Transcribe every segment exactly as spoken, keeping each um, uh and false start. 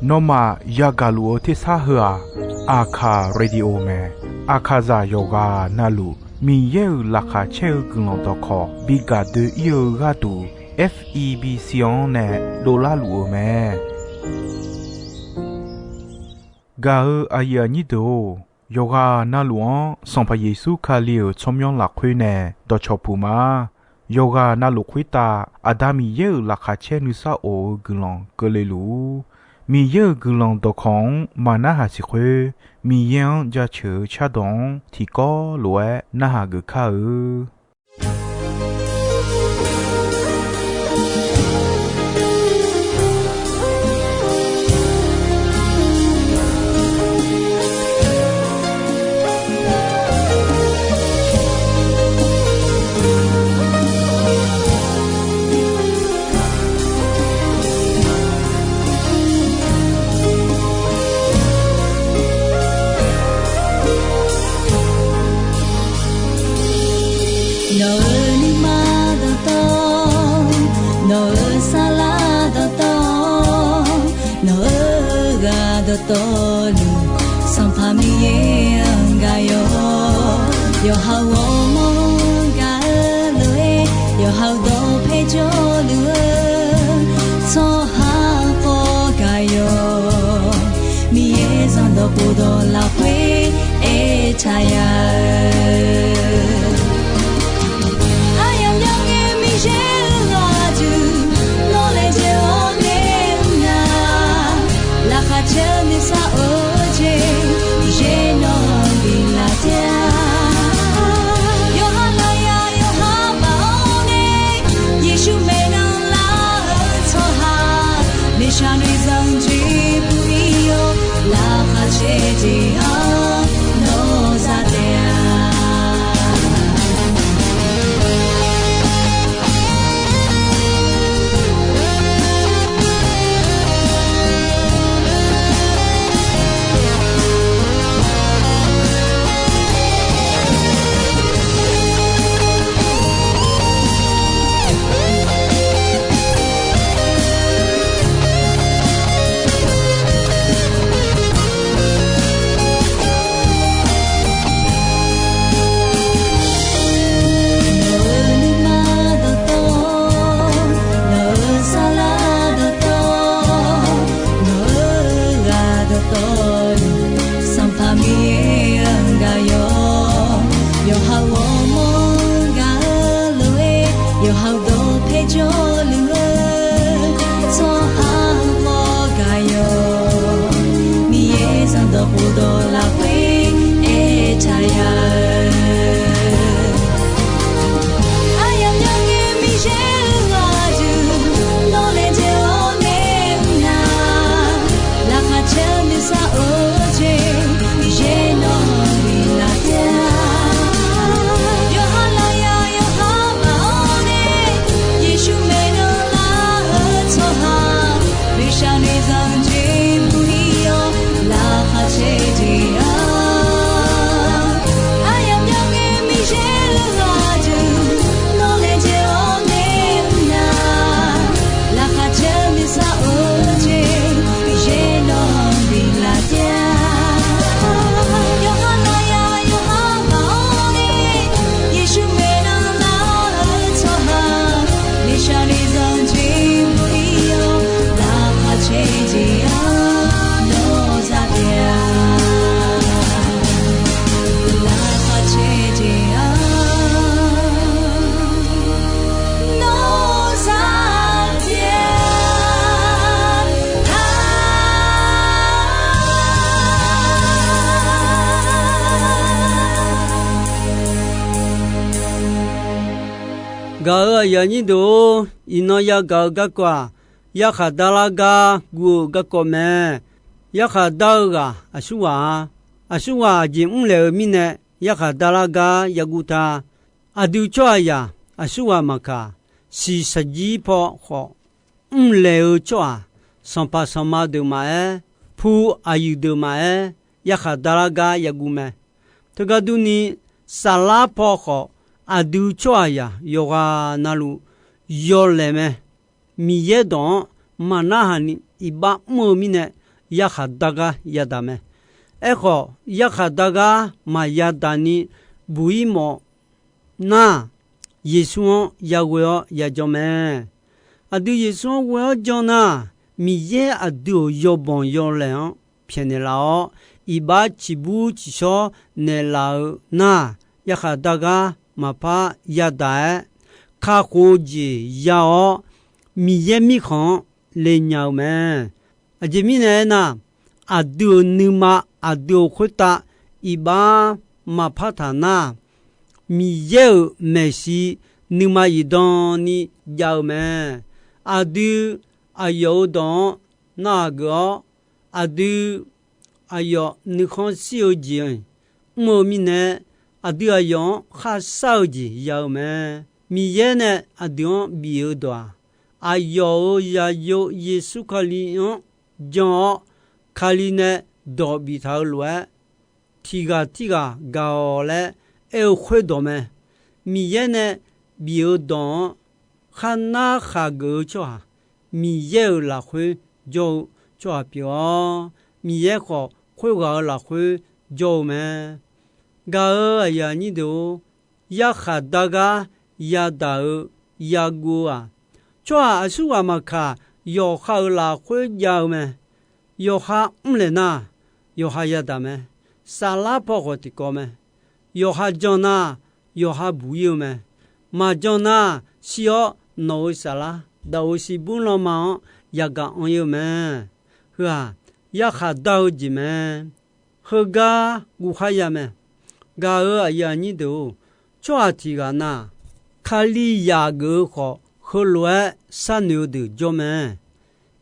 Nawmaf yagaq luf-eu tersar heu-aq, Aqkaq Radio mae. Aqkaqzaq yawqghaq navluf Miqyaer-euq laqkhaq caer-eu guiqlanq dawqkawq bi gaq doe-ir-eu gharduq, F E B C-anr nae dovlar luf-eu mae. Gaq-eu aqyuif aqnyir deuq-or, yawqghaq navluf-anr Sanqpaq Yeqsur Kali-euq tsawrmyanr lafkhoer nae dawqcawq puq ma. Yawqghaq navluf khoertav Aqda Miqyaer-euq laqkhaq caer nuisar of-eu guiqlanq keuvle luf-ur. Miqyaer-euq guiqlanq dawqkawq-anr maqnarhaq siq khoer, Miqyaer-anr jaceuq-eu cardawq-anr tiqkawv lof-aer narhaq geuf kar-eu. Nawq-euq nuima dawqtawv, nawq-euq saflar dawqtawv, nawq-euq ghaq dawqtawvluf, Sanqpaq Miqyaer-anr gaq yawq. Yawqha-euq ghawrmawr-anr gaq-eu lof-aer, yawqha-euq dawqpae jawrluf-eu tsawrhaq khawf gaq yawq. Miqyaer zanqdawq khofdawq lafkhoer aertaq ya-eu, aryamq myangae Miqyaer-euq ghaq duq, nawr laejae-awr nae mr nar, laqkhaq caer-eu nuisar of-eu jeq, Miqyaer nawq-anr biflaf taef-a. Yawqha lafyaq yawqha baf-awr nae, Yeqsur maeqnan lar-eu tsawrhaq, miqshaq noeqzanq jeq bui-ir-awr, laqkhaq caer jeq-anr nawr za taef-a. Nawq-euq nuima dawqtawv, nawq-euq saflar dawqtawv, nawq-euq ghaq dawqtawvluf, Sanqpaq Miqyaer-anr gaq yawq. Yawqha-euq ghawrmawr-anr gaq-eu lof-aer, yawqha-euq dawqpae jawrluf-eu tsawrhaq khawf gaq yawq. Miqyaer zanqdawq khofdawq lafkhoer aertaq ya-eu, aryamq myangae Miqyaer-euq ghaq duq, nawr laejae-awr nae mr nar, laqkhaq caer-eu nuisar of-eu jeq, Miqyaer nawq-anr biflaf taef-a. Yawqha lafyaq yawqha baf-awr nae, Yeqsur maeqnan lar-eu tsawrhaq, miqshaq noeqzanq jeq bui-ir-awr, laqkhaq caer jeq-anr, aryamq myangae Miqyaer-euq ghaq duq, nawr laejae-awr nae mr nar, laqkhaq caer-eu nuisar of-eu jeq, Miqyaer nawq-anr biflaf taef-a. Yawqha lafyaq yawqha baf-awr nae, Yeqsur maeqnan lar-eu tsawrhaq, miqshaq noeqzanq jeq bui-ir-awr, laqkhaq caer jeq-anr nawr za taef-a. Laqkhaq caer jeq-anr nawr za taef-a. Gaq-euq aqyuif aqnyir deuq-or, iqnan yagaq-eu garkawv-aq, yarkhaq darlar gar guv-eu garkawv mae. Yarkhaq dar-eu ghaq aqsurghaq-a. Aqsurghaq aqjeq mrlaeq-eu mirnae, yarkhaq darlar gar yaguv ta. Aqdui tsawrhaqzaq aqsurghaq maqkaq, siq saqjir paw khawf, mrlaeq-eu tsawrhaq, sanqpaq sanqma deuq maqaer, pu aqyuif deuq maqaer, yarkhaq darlar gar yaguv mae. Teugar durni, saflar paw khawf, aqdui tsawrhaqzaq yawqghaq navluf yawlaeq mae. Miqyaer dawq-anr maqnarhaq ni iqbax mr-eu mirnae, yarkhaq dar gar yadaq mae. Aerkhawf, yarkhaq dar gar maqyadaq ni buq-ir mawf nar, Yeqsur-anr yaghoe-awr yajan mae. Aqdui Yeqsur-anr ghoe-awr jan nar, Miqyaer aqdui-euq yawbanq yawlaeq-anr pyaeqnaeq laf-awr, iqbax ciqbur ciqshawr naeqlaf-eu nar, yarkhaq dar gar maqpar yadaq-aer, kakhof-eu jeq ya-awr, Miqyaer mirkhanq-anr le nya-eu mae. Aqjeq mirnae aernar, aqdui-euq nuima aqdui-euq khoertav iqbax maqpar taq nar, Miqyaer-euq maeqshi nuima zifdan ni jav-eu mae. Aqdui aqyawf-euq dawq-anr narhaq geuf-awr, aqdui aqyawf nuikhanr shir-eu jeq mr-eu mirnae, aqdui aqyawf-anr kharshar-eu jeq ya-eu mae. Miqyaer nae aqdui-anr bif-eu dawq-aq, aqyawf-euq zaqyo Yeqsur Kali-anr jan-awr, Kali nae dawq biftaq-eu lof-aer, tiqghaq tirghaq gaq-awq laer aer-eu khoerdawq mae. Miqyaer nae bif-eu dawq-anr kharnar khaqgeuf-eu tsawrhaq, Miqyaer-euq lafkhoer jawr-eu tsawrhaq pyeuf-awr, Miqyaer khawf khoerghaq-euq lafkhoer jawr-eu mae. Gaq-euq aqyuif aqnyir deuq-or, yarkhaq dar gar yadaq-eu yaguv-eu-aq, tsawrhaq aqsurghaq maqkaq, yawqha-euq lafkhoer jav-eu mae. Yawqha mrlaeq nar, yawqha yadaq mae. Saflar paw khawf tiqkawv mae. Yawqha jan nar, yawqha buq-ir-eu mae. Maqjan nar, shir-awr nawq-euq saflar dawq-euq siqbur lanma-anr yagaq anr-ir-eu mae. Heu-aq, yarkhaq dar-eu jeq mae. Heugar guvkhar ya mae. Gaq-euq aqyuif aqnyir deuq-or, tsawrhaq tiqghaq nar, Kalizaq geuf-eu khawf, heulof-aer sharnoeq-eu deuq jawr mae.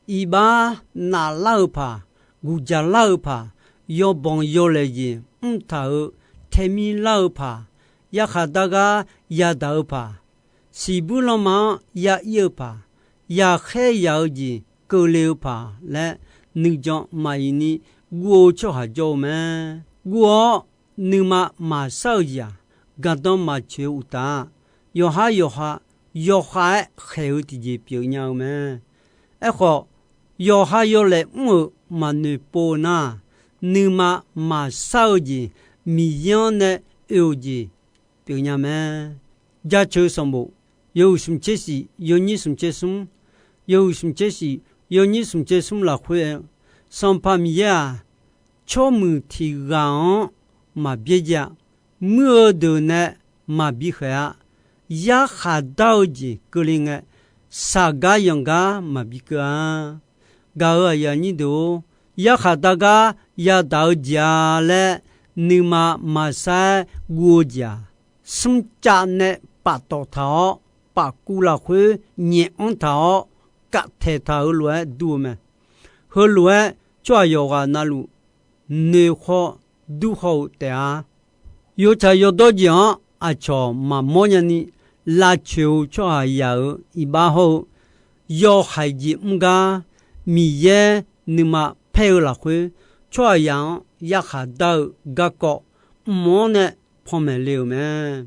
Iqbax naflar-eu paq, guqjaq lar-eu paq, yawbanq yawlaeq jeq mrtaq-euq taemir lar-eu paq, yarkhaq dar gar yadaq-eu paq, siqbur lanma-anr ya ir-eu paq, yaqkhaer yaq-eu jeq keuvle-eu paq laer nuijan maqiq ni guv-eu tsawrhaq jawr-eu mae. Guv-awr nuima maqshar-eu jeq-aq, gardanr maqtsoeq-eu uqtaf, yawqhar yawqha, yawqha-aer khaeq-eu tiqjeq pyeuf nya-eu mae. Aerkhawf, yawqha yawlaeq mr-euq maqnoeq pov-eu nar, nuima maqshar-eu jeq, Miqyaer-anr nae oe-euq jeq pyeufnya mae. Jaceuq sanqbof yawhuiq smq tser shif yawnyir smq tser smr, yawhuiq smq tser shif yawnyir smq tser smr lafkhoer-eu, Sanqpaq Miqyaer-aq, tsawrmuiq tiq ghaq-anr maqbyaer jae-a. Muir-eu deuq nae maqbi khaeq-a. Yarkhaq dar-eu jeq keuvle ngae, saqgar yanqgar maqbi keuv-a. Gaq-euq aqyuif aqnyir deuq-or, yarkhaq dar gar yadaq-eu jeq-a laer nuima maqshar-aer guv-eu jeq-aq, smrcav nae paftawf taq-awr, pafkuv lafkhoer nyaef anr taq-awr, kavtaeq taq-euq lof-aer dur-eu mae. Heulof-aer tsawrhaq yawqghaq navluf noeq khawr dur khawr-eu taef-a. Yawtsaq yawdawr jeq-anr aqcawq maqmawr nyani lavcoeq-eu tsawrhaqzaq-euq iqbax hawr-eu, yawhaiq jeq mr gar Miqyaer nuima paer-eu lafkhoer, tsawrhaqzaq-anr yarkhaq dar-eu garkawv mq-anr nae panmaeq le-euq mae.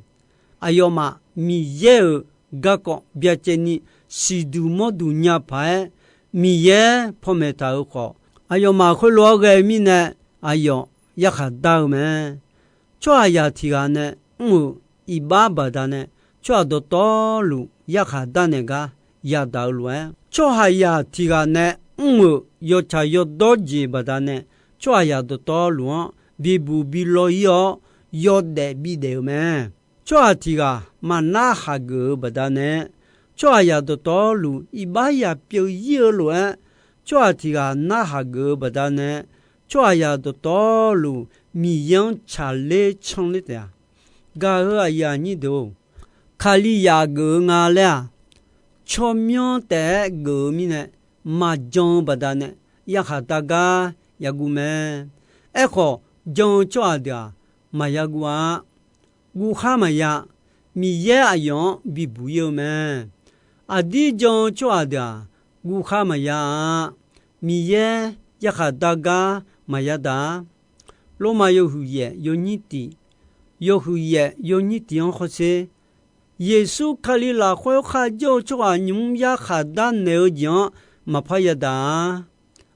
Aqyawfmaf Miqyaer-euq garkawv byacaevni siqduq mawrduq nya paq-aer Miqyaer panmaeq taq-euq khawf, aqyawfmaf khoerlof-aer ghae-eu mirnae aqyawf yarkhaq dar-eu mae. Tsawrhaqzaq tiq ghaq nae mr-euq iqbax baqdanae, tsawrhaq dawqtawvluf yarkhaq darnaeq gar yadaq-eu lof-aer, tsawrhaqzaq tiq ghaq nae mr-euq yawtsaq yawdawr jeq baqdanae, tsawrhaqzaq dawqtawvluf-anr bibuq bi law-ir-awr, yawdaef bidaef-eu mae. Tsawrhaq tiq ghaq maqnar haq geuf-eu baqdanae, tsawrhaqzaq dawqtawvluf iqbax yaq pyeuf-ir-eu lof-aer, tsawrhaq tiq ghaq narhaq geuf-eu baqdanae, tsawrhaqzaq dawqtawvluf Miqyaer-anr tsaqler canler taef-a. Gaq-euq aqyuif aqnyir deuq-or, Kalizaq geuf-eu nga laer-aq, tsawrmyanr taef-aer geuf-eu mirnae, maqjan-eu baqdanae yarkhaq dar gar yaguv mae. Aerkhawf, jan-eu tsawrhaq deuq-aq, maqya guv-a. Guvkhar maqya. Miqyaer aqyawf-anr bibuq-ir-eu mae. Aqdir jan-eu tsawrhaq deuq-aq, guvkhar maqya-a. Miqyaer yarkhaq dar gar maqya daq-a. Lormav yawhuiq yaef yawnyir tiq, yawhuiq yaef yawnyir tiq-anr hawsher. Yeqsur Kali lafkhoer kharjawr-eu tsawrhaq nymq-mr yarkhaq darnaeq-eu jeq-anr maqpar yadaq-a.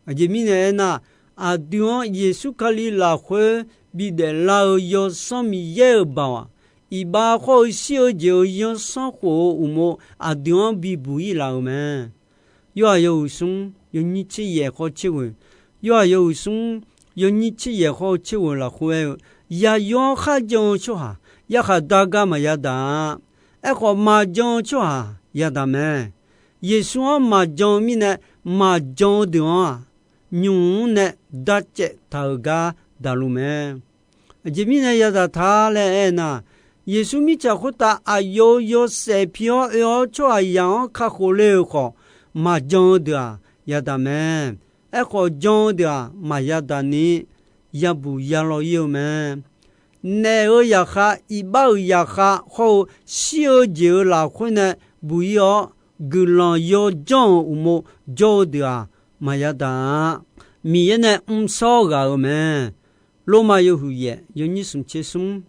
Aqjeq mirnae aernar, aqdui-anr Yeqsur Kali lafkhoer bidaef lar-eu Yawsanr Miqyaer-euq baoq-aq, iqbax khawr-eu shir-eu jeq-euq yanrsanrkhof-eu uqmov aqdui-anr bibuq-ir laf-euq mae. Yorhaq yawhuiq smr yawnyir tser yaef khawr tser ghoeq, Yorhaq yawhuiq smr yawnyir tser yaef khawr tser ghoeq lafkhoer aer-eu, Yaqyo-anr kharjan-eu tsawrhaq yarkhaq dar gar maqya daq-a. Aerkhawf, maqjan-eu tsawrhaq yadaq mae. Yeqsur-anr maqjan-eu mirnae, maqjan-eu deuq-anr-aq, nymq-mr nae darcaev taq-euq gar daqluf mae. Aqjeq mirnae yadaq ta laer aernar, Yeqsur mirtsaq khoertav aqyawf-euq yawshaef pi-awr oe-awr tsawrhaqzaq-anr kakhof le-euq khawf, maqjan-eu deuq-aq yadaq mae. Aerkhawf, jan-eu deuq-aq maqya daq ni, yabuq yalaw-ir-eu mae. Naef-euq zaqkhav, iqbax-euq zaqkhav hawr-eu shir-eu jeq-euq lafkhoer nae buq-ir-awr, guiqlanq yawjanr-euq uqmov jawr-eu deuq-aq maqya daq-a. Miqyaer nae mrshawr ghaq-euq mae. Lormav yawhuiq yaef yawnyir smq tser smr,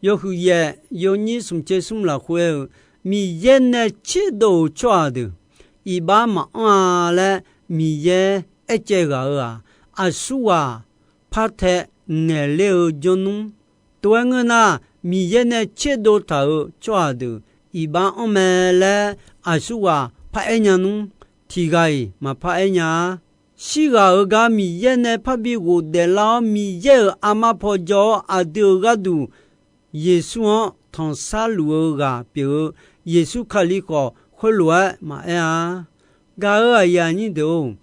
yawhuiq yaef yawnyir smq tser smr lafkhoer aer-eu, Miqyaer nae tserdov-euq tsawrhaq deuq iqbax maqanr-a laer Miqyaer aercaev ghaq-euq-aq, aqsurghaq par tae ngaeqler-eu jawrnmr. Tov-aer ngeur nar, Miqyaer nae tserdov taq-euq tsawrhaq deuq iqbax anr mae laer aqsurghaq par aer nya nmr. Tiq ghaq-iq maqpar aer nya-a. Shirghaq-euq gar Miqyaer nae parbi ghofdaef lar-awr, Miqyaer-euq armar paw jawr-awr aqdui-euq gharduq Yeqsur-anr tanqsar luf-eu ghaq pyeuf-eu Yeqsur Kali khawf, khoerlof-aer maqaer-a. Gaq-euq aqyuif aqnyir deuq-or,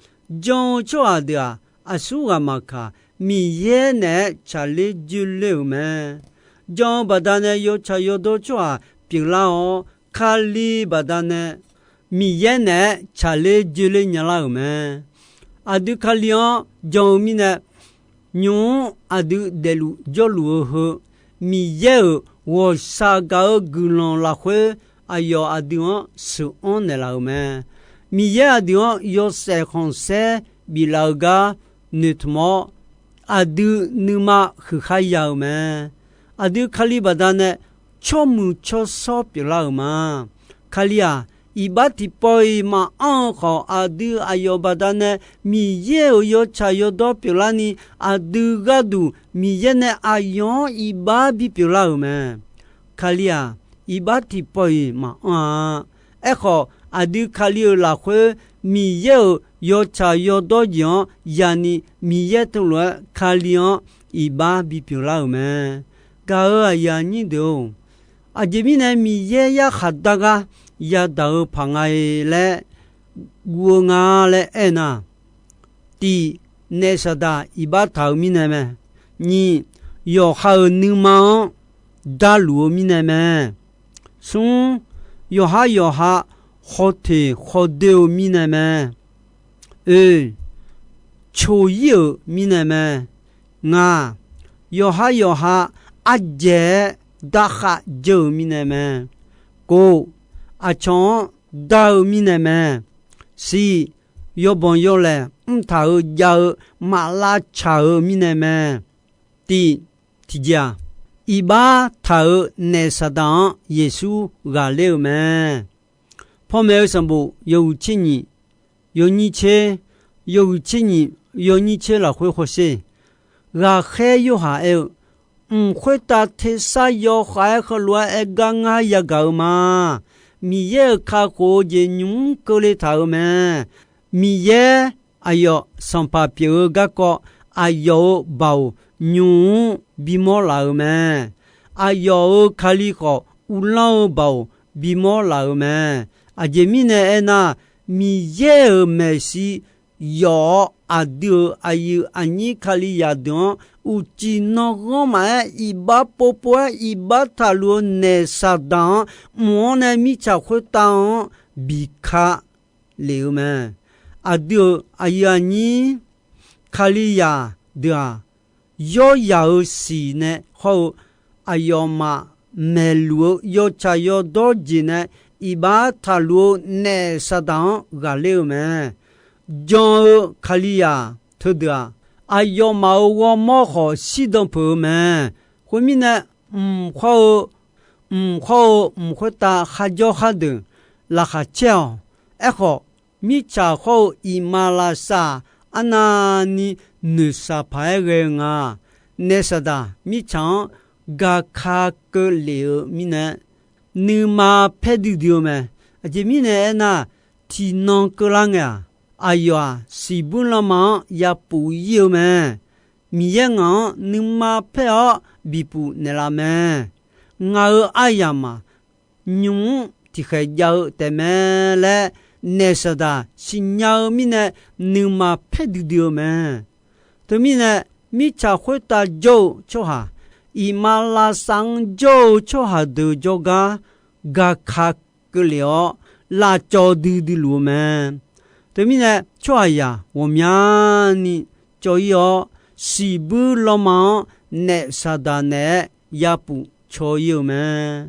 jan-eu tsawrhaq deuq-aq, aqsurghaq maqkaq, Miqyaer naeq-aer tsaqler joeler-euq mae. Jan-eu baqdanae yawtsaq yawdawr tsawrhaq pyeuflar-awr, Kali baqdanae Miqyaer naeq-aer tsaqler joeler nyalar-euq mae. Aqdui Kali-anr jan-eu mirnae, nymq-mr aqdui daefluf jawrluf-eu heu, Miqyaer-euq ghawqshaq gaq-eu guiqlanq lafkhoer, aqyawf aqdui-anr sheuq-anr naeqlaf-euq mae. Miqyaer aqdui-anr yawshaef khanqsaer biflaf-eu gar noeqtmq-awr, aqdui nuima huiqkhar ya-euq mae. Aqdui Kali baqdanae tsawrmuiq tsawrshawr pyeuflar-euq ma. Kali-aq, iqbax tiqpawf-iq maqanr-eu khawf, aqdui aqyawf baqdanae Miqyaer-euq yawtsaq yawdawr pyeuflarni, aqdui gharduq Miqyaer nae aqyawf-anr iqbax bipyeuf lar-euq mae. Kali-aq, iqbax tiqpawf-iq maqanr-a. Aerkhawf, aqdui Kali-euq lafkhoer Miqyaer-euq yawtsaq yawdawr jeq-anr yani, Miqyaer teulof-aer Kali-anr iqbax bipyeuf lar-euq mae. Gaq-euq aqyuif aqnyir deuq-or, aqjeq mirnae Miqyaer yarkhaq dar gar yadaq-eu paq nga-e laer guv-eu nga laer aernar, tiq, naef saqdaq iqbax taq-eu mirnae mae. Nyiq, yawqha-euq nuima-anr darluf-eu mirnae mae. Smr, yawqhar yawqha khawteq khawdoe-eu mirnae mae. Oe, coq-ir-euq mirnae mae. Ngaq, yawqhar yawqha ardzaeq-aer darkhav dzeur-eu mirnae mae. Kov, aqcawq-anr dar-eu mirnae mae. Siq, yawbanq yawlaeq mrtaq-eu jav-eu maqlavcaq-eu mirnae mae. Tiv, tiqjeq-aq, iqbax taq-euq naef saqdaq-anr Yeqsur ghaqler-eu mae. Pawmaeq-eu sanqbof yawhuiq tser nyiq, yawnyir tser, yawhuiq tser nyiq, yawnyir tser lafkhoer hawsher. Ghaqkhaer Yorhaq aer-eu, Mq khoertav tersar yawkhav-aer heulof-aer aer gar ngar yagaq-eu ma. Miqyaer-euq kakhof-eu jeq nymq-mr keuvle taq-euq mae. Miqyaer aqyawf sanqpaq pyeuf-eu garkawv, aqyawf-euq baoq nymq-mr bimawr laf-euq mae. Aqyawf-euq Kali khawf, uvlanr-eu baoq bimawr laf-euq mae. Aqjeq mirnae aernar, Miqyaer-euq maeqshi yawf-awr, aqdui-euq aqyuif aqnyir Kalizaq deuq-anr uqcif nanghanr maqaer, iqbax povpov-aer iqbax taqluf-eu naef saqdaq-anr mq-anr nae mirtsaq khoertav-anr biqka lef-eu mae. Aqdui-euq aqyuif aqnyir Kalizaq deuq-aq, yawryaq-euq siq nae hawr-eu aqyawfmaf maeqluf-eu yawtsaq yawdawr jeq nae iqbax taqluf-eu naef saqdaq-anr ghaqler-eu mae. Jan-eu Kalizaq teudeuq-aq, aqyawfmaf-euq ghawrmawr khawf shirdan peuq-eu mae. Khoermirnae, mq khawr-eu, mq khawr-eu mq khoertav kharjawr khardeuq laqkhaq caer-awq. Aerkhawf, Mirtsaq khawr-eu iqmalavshav arnavni noeqshaq paq-aer ghae-eu nga. Naef Saqdaq mirtsaq-anr gaka keuvlef-eu mirnae, nuima paer duidui-eu mae. Aqjeq mirnae aernar, tiqnan keuvlar ngae-aq, aqyawf-aq siqbuir lanma-anr yapuf ir-eu mae. Miqyaer ngaq-anr nuima paer-awr bipuf naeqlaf mae. Ngaq-euq aryamq-aq, nymq-mr tiqkhaeq jav-eu taefmae laer, Naef Saqdaq siqnya-eu mirnae nuima paer duidui-eu mae. Teumirnae, mirtsaq khoertav jawr-eu tsawrhaq, iqmalavshav-anr jawr-eu tsawrhaq deuq jawrgar gaka keuvlef-awr, lavcawv duidui luf-eu mae. Teumirnae, tsawrhaqzaq ghawqmyani cawv ir-awr, siqbuir lanma-anr Naef Saqdaq naeq-aer yapuf caw ir-eu mae.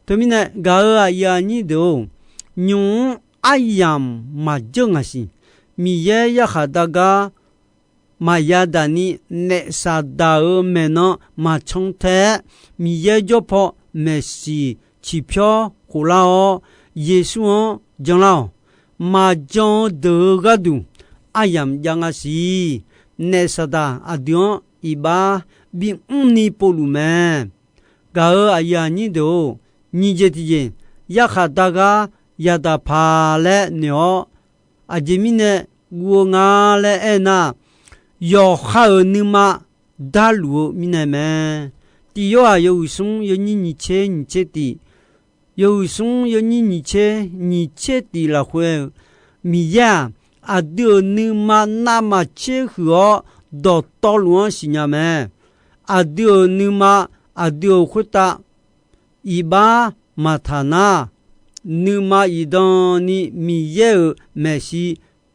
Teumirnae, gaq-euq aqyuif aqnyir deuq-or, nymq-mr aryamq maqjeur ngaq siq. Miqyaer yarkhaq dar gar maqya daq ni, Naef Saqdaq-euq maeqnan maqcan tae-aer, Miqyaer jawr paw maeqsiq ciqpyawr khoflar-awr, Yeqsur-anr janlar-awq. Maqjan-eu deuq-euq gharduq aryamq jav nga siq. Naef Saqdaq aqdui-anr iqbax bimr ni povluf mae. Gaq-euq aqyuif aqnyir deuq-or, nyiq jeq tiqjeq, yarkhaq dar gar yadaq paq laer noeq-awr, aqjeq mirnae guv-eu nga laer aernar, yawqha-euq nuima darluf-eu mirnae mae. Tiq Yorhaq yawhuiq smr yawnyir nyiq tser nyiq tser tiq, yawhuiq smr yawnyir nyiq tser nyiq tser tiq lafkhoer-eu, Miqyaer-aq, aqdui-euq nuima navmaqtser huiq-awr dawqtawvluf-anr siqnya mae. Aqdui-euq nuima, aqdui-euq khoertav iqbax maqtaq nar, nuima iqdan ni Miqyaer-euq maeqshi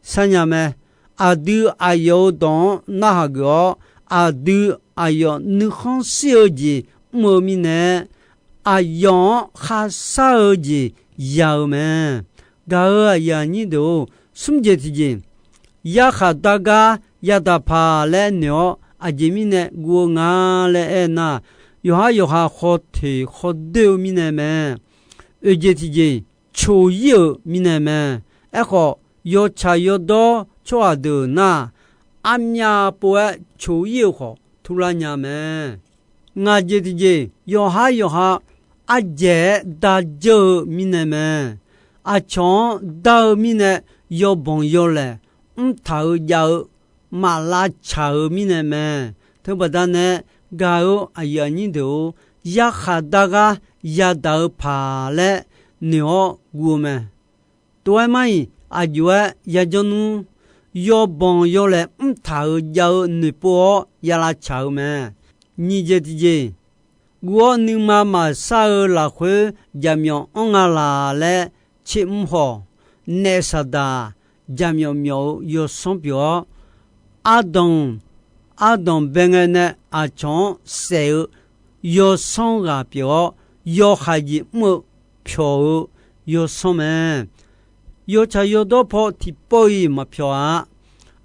sharnya mae. Aqdui aqyawf-euq dawq-anr narhaq geuf-awr, aqdui aqyawf nuikhanr shir-eu jeq mr-eu mirnae, aqyawf-anr kharshar-eu jeq ya-eu mae. Gaq-euq aqyuif aqnyir deuq-or, smr jeq tiqjeq, yarkhaq dar gar yadaq paq laer noeq-awr, aqjeq mirnae guv-eu nga laer aernar, yawqhar yawqha khawteq khawdoer-eu mirnae mae. Oeq jeq tiqjeq, coq ir-euq mirnae mae. Aerkhawf, yawtsaq yawdawr tsawrhaq deuq nar, armyav pov-aer coq ir-euq khawf turlar nya mae. Ngaq jeq tiqjeq, yawqhar yawqha ardzaeq-aer dardzeur-eu mirnae mae. Aqcawq-anr dar-eu mirnae yawbanq yawlaeq mrtaq-eu jav-eu maqlavtsaq-euq mirnae mae. Teubaqda nae gaq-eu aqyuif aqnyir deuq-or, yarkhaq dar gar yadaq-eu paq laer noeq-awr guv-eu mae. Tov-aer mar-iq, aqjox-aer yajawr nmr, yawbanq yawlaeq mrtaq-euq jav-eu noeqpov-awr yalavtsaq-eu mae. Nyiq jeq tiqjeq, guv-awr nuima maqsar-eu lafkhoer jaqmyawf anr nga laq laer tsermr khawf, Naef Saqdaq jaqmyawf myawf-eu yawsanr pyeuf-awr, ardanq ardanq bae ngae nae aqcawq-anr saef-eu yawsanr ghaq pyeuf-awr, yawhaiq jeq mr-eu pyawq-eu yawsanr mae. Yawtsaq yawdawr paw tiqpawf-iq maqpyawq-a.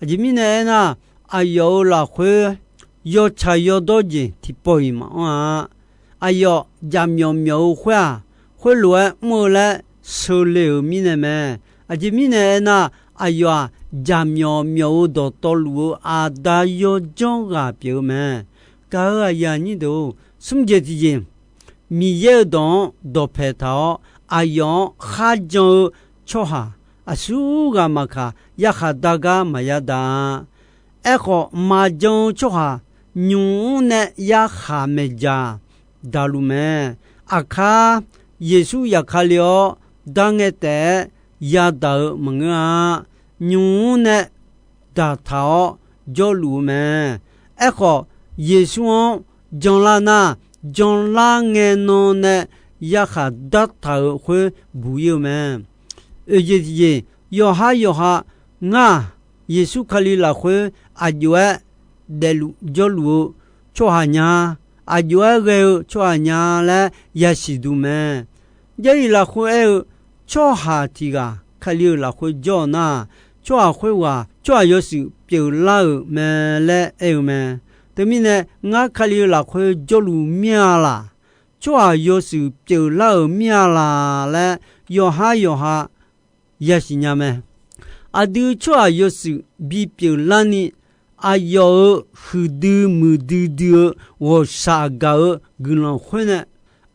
Aqjeq mirnae aernar, aqyawf-euq lafkhoer yawtsaq yawdawr jeq tiqpawf-iq maqanr-a. Aqyawf jaqmyawf myawf-eu khoer-aq, khoerlof-aer mr-eu laer sheu le-euq mirnae mae. Aqjeq mirnae aernar, aqyawf-aq, jaqmyawf myawf-eu dawqtawvluf-eu Aqda yawdzanr ghaq pyeuf-eu mae. Gaq-euq aqyuif aqnyir deuq-or, smr jeq tiqjeq, Miqyaer-euq dawq-anr dawqpae taq-awr, aqyawf-anr kharjan-eu tsawrhaq aqsurghaq maqkaq, yarkhaq dar gar maqya daq-a. Aerkhawf, maqjan-eu tsawrhaq nymq-mr nae yarkhaq maeqdzaq daqluf mae. Aqkar Yeqsur yaf Kali-awr, darngae taef-aer yadaq-eu maqngeur-a. Nymq-mr nae daqtaq-awr jawrluf-eu mae. Aerkhawf, Yeqsur-anr janlar nar, janlar ngae nan nae yarkhaq dartaq-euq khoer buq ir-eu mae. Oeq jeq tiqjeq, yawqhar yawqha ngar-aq, Yeqsur Kali lafkhoer aqjox-aer daefluf jawrluf-eu tsawrhaq nya, aqjox-aer ghae-eu tsawrhaq nya laer yasiq duq mae. Jarlif lafkhoer aer-eu, tsawrhaq tiq ghaq Kali-euq lafkhoer jawr-eu nar, tsawrhaq khoerghaq tsawrhaq yawshuif pyeuflar-euq mae laer aer-eu mae. Teumirnae, ngar Kali-euq lafkhoer jawrluf mir-a laq, tsawrhaq yawshuif pyeuflar-euq mir-a laq laer yawqhar yawqha yasiq nya mae. Aqdui tsawrhaq yawshuif bipyeuf larni, aqyawf-euq huiqdui muiqdui dui-eu ghawqshaq gaq-eu guiqlanq khoer nae,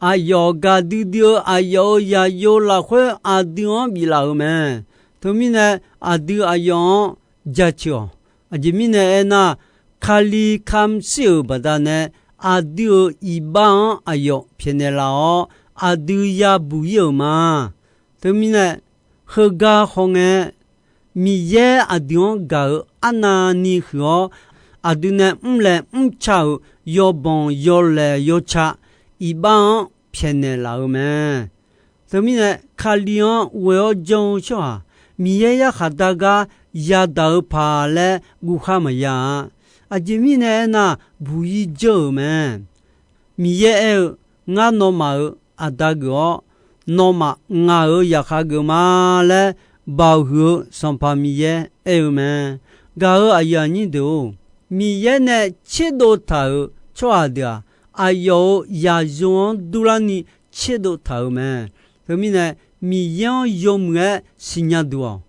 aqyawf gaqdui dui-eu aqyawf-euq zaqyo lafkhoer aqdui-anr biflaf-euq mae. Teumirnae, aqdui aqyawf-anr jaceuq-awq. Aqjeq mirnae aernar, Kali kamq shir-euq baqdanae, aqdui-euq iqbax-anr aqyawf pyaeqnaeq laf-awr, aqdui yabuq ir-euq ma. Teumirnae, heugar hawngae, Miqyaer aqdui-anr gaq-euq arnavni huiq-awr, aqdui nae mrlaeq mrca-euq yawbanq yawlaeq yawca iqbax-anr pyaeqnaeq laf-euq mae. Teumirnae, Kali-anr ghoe-awr janr-eu tsawrhaq, Miqyaer yarkhaq dar gar yadaq-eu paq laer guvkhar maqya-a. Aqjeq mirnae aernar, buq-ir jeur-euq mae. Miqyaer aer-eu, Ngar nawmaf-euq Aqda geuf-awr, nawmaf ngaq-euq zaqkhav geuf ma laer baoq huiq-eu Sanqpaq Miqyaer aer-eu mae. Gaq-euq aqyuif aqnyir deuq-or, Miqyaer nae tserdov taq-euq tsawrhaq deuq-aq, aqyawf-euq zaqyo-anr durlarni tserdov taq-euq mae. Teumirnae, Miqyaer-anr yawmuiq-aer siqnya duq-awq.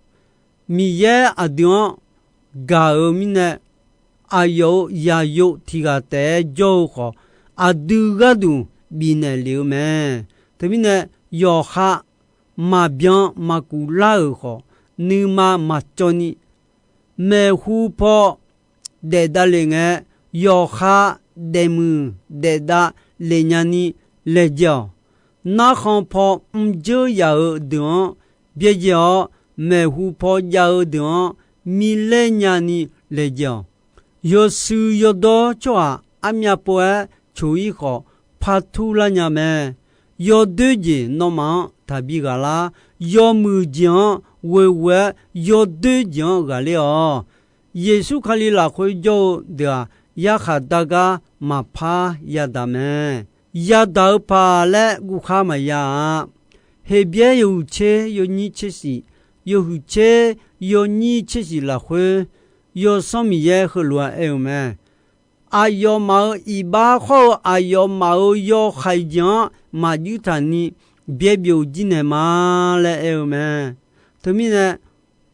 Miqyaer aqdui-anr gaq-euq mirnae, aqyawf-euq zaqyo tiq ghaq taef-aer jawr-eu khawf, aqdui gharduq bifnaeq lef-eu mae. Teumirnae, yawqha maqbyan maqkuf lar-euq khawf, nuima maqcawv ni, maeqhu paw daef davlef ngae, yawqha daefmuiq daefdav lef nyani laejae-awq. Narkhan paw mrjeur yaf-eu deuq-anr byaerdzae-awr, maeqhu paw jav-eu deuq-anr milaer nyani laejae-awq. Yawshuif yawdawr tsawrhaq armyav pov-aer coq-ir khawf, par turlar nya mae. Yawdoer jeq nawmaf-anr taqbi ghaq lar. Yawmuiq jeq-anr ghoeghoe-aer, yawdoer jeq-anr ghaqler-awq. Yeqsur Kali lafkhoer jawr-eu deuq-aq, yarkhaq dar gar maqpar yadaq mae. Yadaq-eu paq laer guvkhar maqya-a. Heqbyaer yawhuiq tser yawnyir tser shif, yawhuiq tser yawnyir tser shif lafkhoer, Yawsanr Miqyaer heulof-aer aer-eu mae. Aqyawfmaf-euq iqbax khawr-eu aqyawfmaf-euq yawhaiq jeq-anr maqjuir taq ni byaerbyov jir naeq ma laer aer-eu mae. Teumirnae,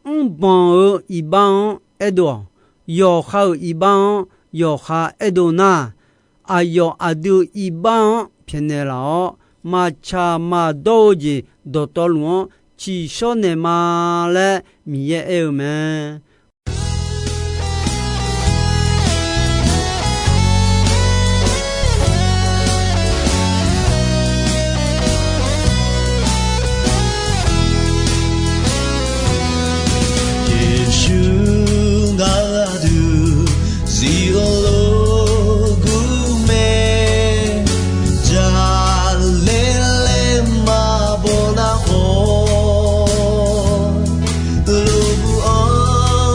mrbanq-euq iqbax-anr aerdov-awq. Yawqha-euq iqbax-anr yawqha aerdov nar, aqyawf aqdui-euq iqbax-anr pyaeqnaeq laf-awr, maqtsaq maqdawr-eu jeq dawqtawvluf-anr tsiqshawr naeq ma laer Miqyaer aer-eu mae. Yeqsur ngaq duq zifluf lof gur mae, jaqlaer laer maqbaw nar khawf, lof gur-anr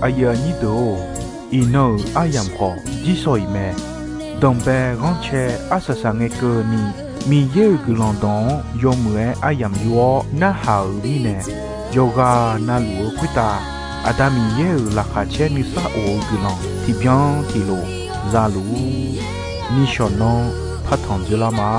Aqyuif aqnyir deuq-or, iqnan-euq aryamq khawf jirsawq iq mae. Danqbae ghanrcae arsaq saq ngae keuvni, Miqyaer-euq guiqlanq dawq-anr yawmuiq-aer aryamq yur-awr narhaq-euq mirnae, yawqghaq navluf-eu khoertav Aqda Miqyaer-euq laqkhaq caer nuisar of-eu guiqlanq tiqbyan tiqlof za luf-ur. Nishawq nanr partanq dzoerlar ma.